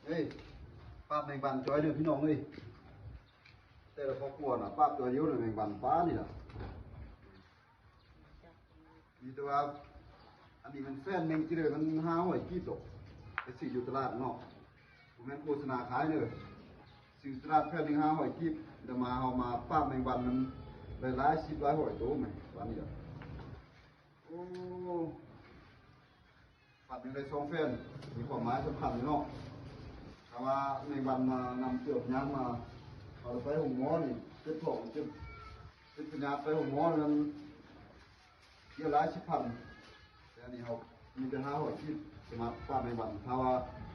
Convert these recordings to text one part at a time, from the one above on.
ເອີຍ ປາບແມງວັນຈ່ອຍເດີພີ່ນ້ອງເອີຍ. ແຕ່ລະຄອບຄົວນະ ປາບຕົວດຽວເດີ ແມງວັນປານີ້ນະ. ມີແຕ່ວ່າ ອັນນີ້ມັນແຟນໜຶ່ງທີ່ເດີ ມັນຫ້າຮ້ອຍກີບດອກ ໄປຊື້ຢູ່ຕະຫຼາດເນາະ. ບໍ່ແມ່ນໂຄສະນາຂາຍເດີ. ຊື້ຕະຫຼາດແຜ່ນໜຶ່ງຫ້າຮ້ອຍກີບ ດຽວມາເຮົາມາປາບແມງວັນ ມັນໄດ້ຫຼາຍສິບຫຼາຍຮ້ອຍໂຕແມງວັນນີ້. ໂອ້ ປາບຍັງໄດ້ສອງແຜ່ນ ມີຄວາມໝາຍສຳຄັນຢູ່ເນາະ. ຖ້າວ່າແມງວັນມານຳເຊື້ອພະຍາດມາ ເຮົາໄປໂຮງໝໍນີ້ ເຈັບທ້ອງ ເຈັບ ເປັນພະຍາດໄປໂຮງໝໍນັ້ນ ເສຍຫຼາຍສິບພັນ. ແຕ່ອັນນີ້ເຮົາມີແຕ່ຫ້າຮ້ອຍກີບ ສາມາດປາບແມງວັນ. ຖ້າວ່າ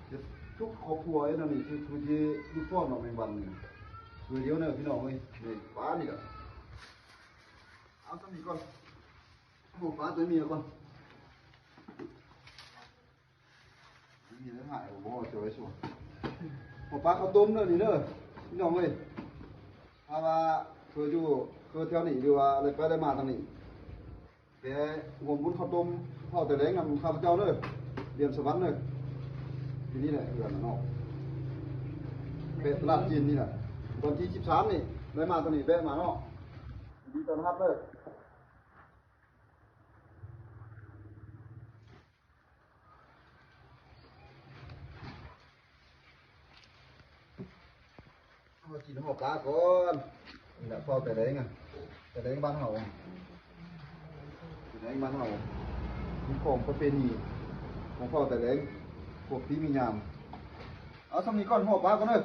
ເຮັດທຸກຄອບຄົວເຮັດແນວນີ້ ຄື ຄືຊິຫຼຸດພ້ອນດອກແມງວັນນີ້. ຕົວດຽວເດີພີ່ນ້ອງເອີຍ ນີ້ປານີ້ກະ ເອົາສ່ຳນີ້ກ່ອນ. ໂອ້ ປາຕົວເມຍກ່ອນ. ມີເຮັດໃຫ້ບໍ່ ຈອຍສວນ. ຫົວປາເຂົ້າຕົ້ມເດີນີ້ເດີ ພີ່ນ້ອງເອີຍ. ຖ້າວ່າເຄີຍຢູ່ ເຄີຍແຖວນີ້ ຫຼືວ່າໄດ້ໄປໄດ້ມາທາງນີ້ ແຕ່ຮ່ວມບຸນເຂົ້າຕົ້ມເຂົ້າແຕ່ແລງນຳຂ້າພະເຈົ້າເດີ ດຽນສະຫວັນເດີ. ທີ່ນີ້ແຫຼະເຮືອນເນາະ ເປັນຕະຫຼາດຈີນນີ້ແຫຼະ. ວັນທີສິບສາມນີ້ ໄດ້ມາທາງນີ້ ແວະມາເນາະ ຍິນດີຕ້ອນຮັບເດີ. ເຮົາກິນຫົວປາກ່ອນ. ນີ້ແຫຼະເຂົ້າແຕ່ແລງອະ ແຕ່ແລງບ້ານເຮົາ ແຕ່ແລງບ້ານເຮົາ ມີຂອງປະເພນີຂອງເຜົ່າແຕ່ແລງ ພວກທີ່ມີຍາມ. ເອົາສ່ຳນີ້ກ່ອນ ຫົວປາກ່ອນເດີ.